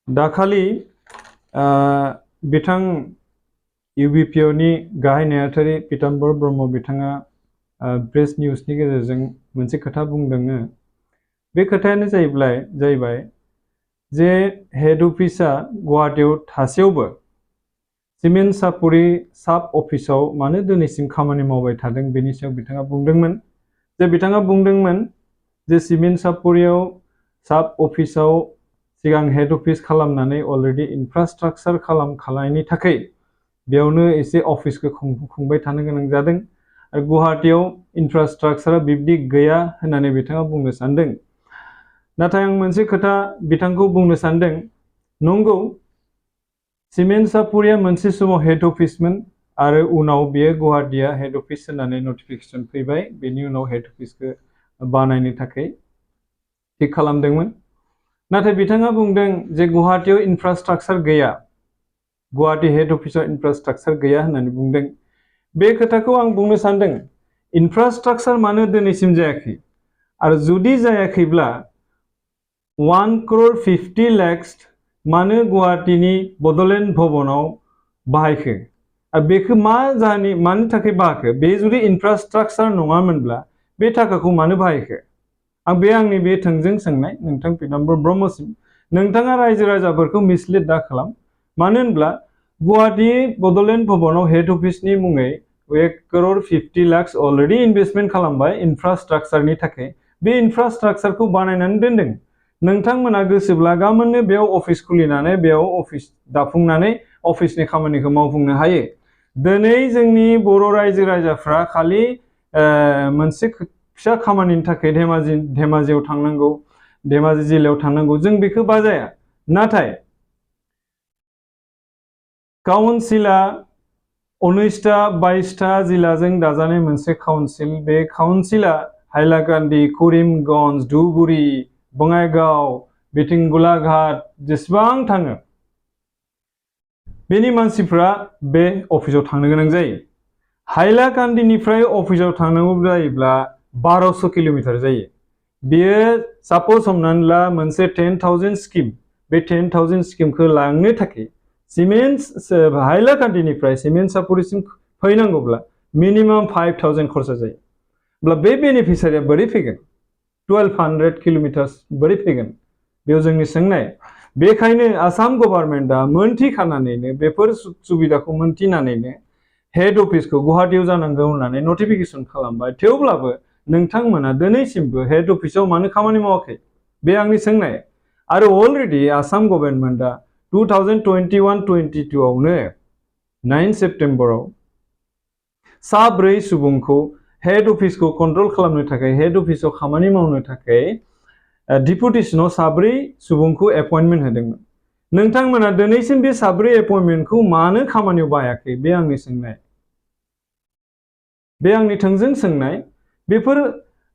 दाखालि बिथां UBPO नि गाहाय नेहाथारि पीताम्बर ब्रह्म बिथाङा प्रेस निउसनि गेजेरजों मोनसे खोथा बुंदों। बे खोथायानो जाहैबाय जे हेड अफिसा गुवाहाटीयाव थासेयावबो सिमेन्ट सापुरि साब अफिसाव मानो दिनैसिम खामानि मावबाय थादों बेनि सायाव बिथाङा बुंदोंमोन। जे बिथाङा बुंदोंमोन जे सिमेन्ट सापुरियाव साब अफिसाव सिगां हेड अफिस खालामनानै अलरेडी इनफ्रास्ट्राक्चार खालामखानायनि थाखाय बेयावनो एसे अफिसखौ खुंबाय थानो गोनां जादों आरो गुवाहाटीयाव इनफ्रास्ट्राक्चारा बिब्दि गैया होननानै बिथाङा बुंनो सानदों। नाथाय आं मोनसे खोथा बिथांखौ बुंनो सानदों, नंगौ सिमेन्ट सापुरिया मोनसे समाव हेड अफिसमोन आरो उनाव बेयो गुवाहाटीया हेड अफिस होननानै नटिफिकेशन फैबाय, बेनि उनाव हेड अफिसखौ बानायनो थाखाय थिक खालामदोंमोन। नाथाय बिथाङा बुंदों जे गुवाहाटीयाव इनफ्रास्ट्राक्चार गैया, गुवाहाटी हेड अफिसाव इनफ्रास्ट्राक्चार गैया होननानै बुंदों। बे खोथाखौ आं बुंनो सानदों, इनफ्रास्ट्राक्चार मानो दिनैसिम जायाखै आरो जुदि जायाखैब्ला 1,50 लाख मानो गुवाहाटीनि बड'लेण्ड भवनाव बाहायखो आरो बेखौ मानि थाखाय बाहायखो? बे जुदि इनफ्रास्ट्राक्चार नङामोनब्ला बे थाखाखौ मानो बाहायखो? बे आंनि बे थोंजों सोंनाय नोंथां पीताम्बर ब्रह्मसिम। नोंथाङा रायजो राजाफोरखौ मिसलिड दा खालाम। मानो होनब्ला गुवाहाटी बड'लेण्ड भवनाव हेड अफिसनि मुङै 1,50 लाख अलरेडी इनभेस्टमेन्ट खालामबाय इनफ्रास्ट्राक्चारनि थाखाय। बे इनफ्रास्ट्राक्चारखौ बानायनानै दोनदों। नोंथांमोना गोसोब्ला गाबोननो बेयाव अफिस खुलिनानै बेयाव अफिस दाफुंनानै अफिसनि खामानिखौ मावफुंनो हायो। दिनै जोंनि बर' रायजो राजाफ्रा खालि मोनसे फिसा खामानिनि थाखाय धेमाजियाव थांनांगौ, धेमाजि जिल्लायाव थांनांगौ, जों बेखौ बाजाया। नाथाय काउन्सिला 19टा 22टा जिल्लाजों दाजानाय मोनसे काउन्सिल। बे काउन्सिला हाइलाकान्दि, करिमगंज, धुबुरी, बङाइगाव, बिथिं गलाघाट जेसेबां थाङो बेनि मानसिफ्रा बे अफिसाव थांनो गोनां जायो। हाइलाकान्दिनिफ्राय अफिसाव थांनांगौ जायोब्ला 1200 किल'मिटार जायो। बेयो साप'ज हमनानै ला मोनसे 10,000 स्किम, बे 10,000 स्किमखौ लांनो थाखाय हाइलाकान्दिनिफ्राय सिमेन्ट सापुरिसिम फैनांगौब्ला मिनिमाम 5,000 खरसा जायो। अब्ला बे बेनिफिसियारिया बोरै फैगोन? 1200 किल'मिटार बोरै फैगोन? बेयाव जोंनि सोंनाय। बेखायनो आसाम गभर्नमेन्टआ मोनथिखानानैनो बेफोर सुबिदाखौ मोनथिनानैनो हेड अफिसखौ गुवाहाटीयाव जानांगौ होननानै नटिफिकेशन खालामबाय। थेवब्लाबो नोंथांमोना दिनैसिमबो हेड अफिसाव मानो खामानि मावाखै? बे आंनि सोंनाय। आरो अलरेडी आसाम गभर्नमेन्टआ 2021-22 आवनो 9 सेप्टेम्बराव 4 सुबुंखौ हेड अफिसखौ कन्ट्रल खालामनो थाखाय, हेड अफिसाव खामानि मावनो थाखाय डिपुटेशनाव 4 सुबुंखौ एपइन्टमेन्ट होदोंमोन। नोंथांमोना दिनैसिम बे 4 एपइन्टमेन्टखौ मानो खामानियाव बाहायाखै? बे आंनि सोंनाय। बे आंनि थोंजों सोंनाय। बेफोर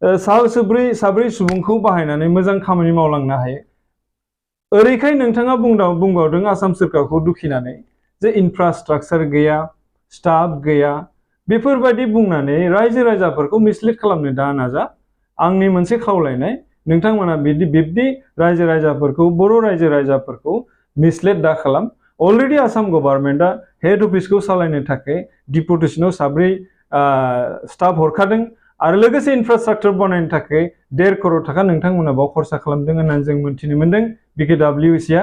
4 सुबुंखौ बाहायनानै मोजां खामानि मावलांनो हायो। ओरैखाय नोंथाङा बुंबावदों आसाम सोरखारखौ दुखिनानै जे इनफ्रास्ट्राक्चार गैया, स्टाफ गैया, बेफोरबायदि बुंनानै रायजो राजाफोरखौ मिसलिड खालामनो दा नाजा। आंनि मोनसे खावलायनाय, नोंथांमोना बिब्दि रायजो राजाफोरखौ, बर' रायजो राजाफोरखौ मिसलिड दा खालाम। अलरेडी आसाम गभर्नमेन्टआ हेड अफिसखौ सालायनो थाखाय डिपुटेशनाव 4 स्टाफ हरखादों आरो लोगोसे इनफ्रास्ट्राक्चार बानायनो थाखाय 1.5 करोड़ थाखा नोंथांमोना बाव खरसा खालामदों होननानै जों मिथिनो मोनदों BKWCआ।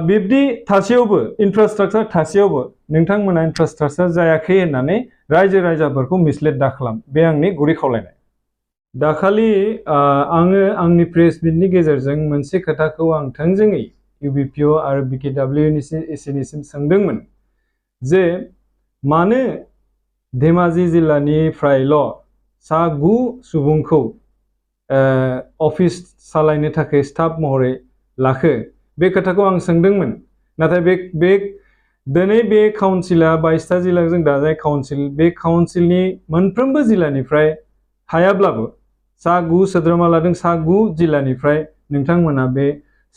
बिब्दि थासेयावबो, इनफ्रास्ट्राक्चार थासेयावबो नोंथांमोना इनफ्रास्ट्राक्चार जायाखै होननानै रायजो राजाफोरखौ मिसलिड दा खालाम। बे आंनि गुरै खावलायनाय। दाखालि आङो आंनि प्रेस मिटनि गेजेरजों मोनसे खोथाखौ आं थोंजोङै UBPO आरो BKWCनिसिम सोंदोंमोन जे मानो धेमाजि जिल्लानिफ्रायल' 9 सुबुंखौ अफिस सालायनो थाखाय स्टाफ महरै लाखो? बे खोथाखौ आं सोंदोंमोन। नाथाय दिनै बे काउन्सिला 22टा जिल्लाजों दाजानाय काउन्सिल, बे काउन्सिलनि मोनफ्रोमबो जिल्लानिफ्राय हायाब्लाबो 9 सोद्रोमा लादों, 9 जिल्लानिफ्राय नोंथांमोना बे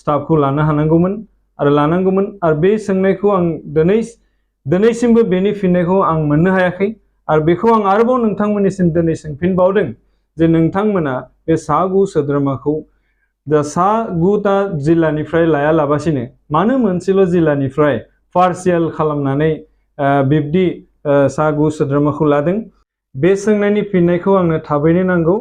स्टाफखौ लानो हानांगौमोन आरो बे सोंनायखौ आं दिनैसिमबो बेनि फिननायखौ आं मोननो हायाखै। आरो बेखौ आं आरोबाव नोंथांमोननिसिम दिनै सोंफिनबावदों जे नोंथांमोना बे 9 सोद्रोमाखौ दा सा 9टा जिल्लानिफ्राय लायालाबासिनो मानो मोनसेल' जिल्लानिफ्राय पार्शियेल खालामनानै बिब्दि सा 9 सोद्रोमाखौ लादों? बे सोंनायनि फिननायखौ आंनो थाबैनो नांगौ।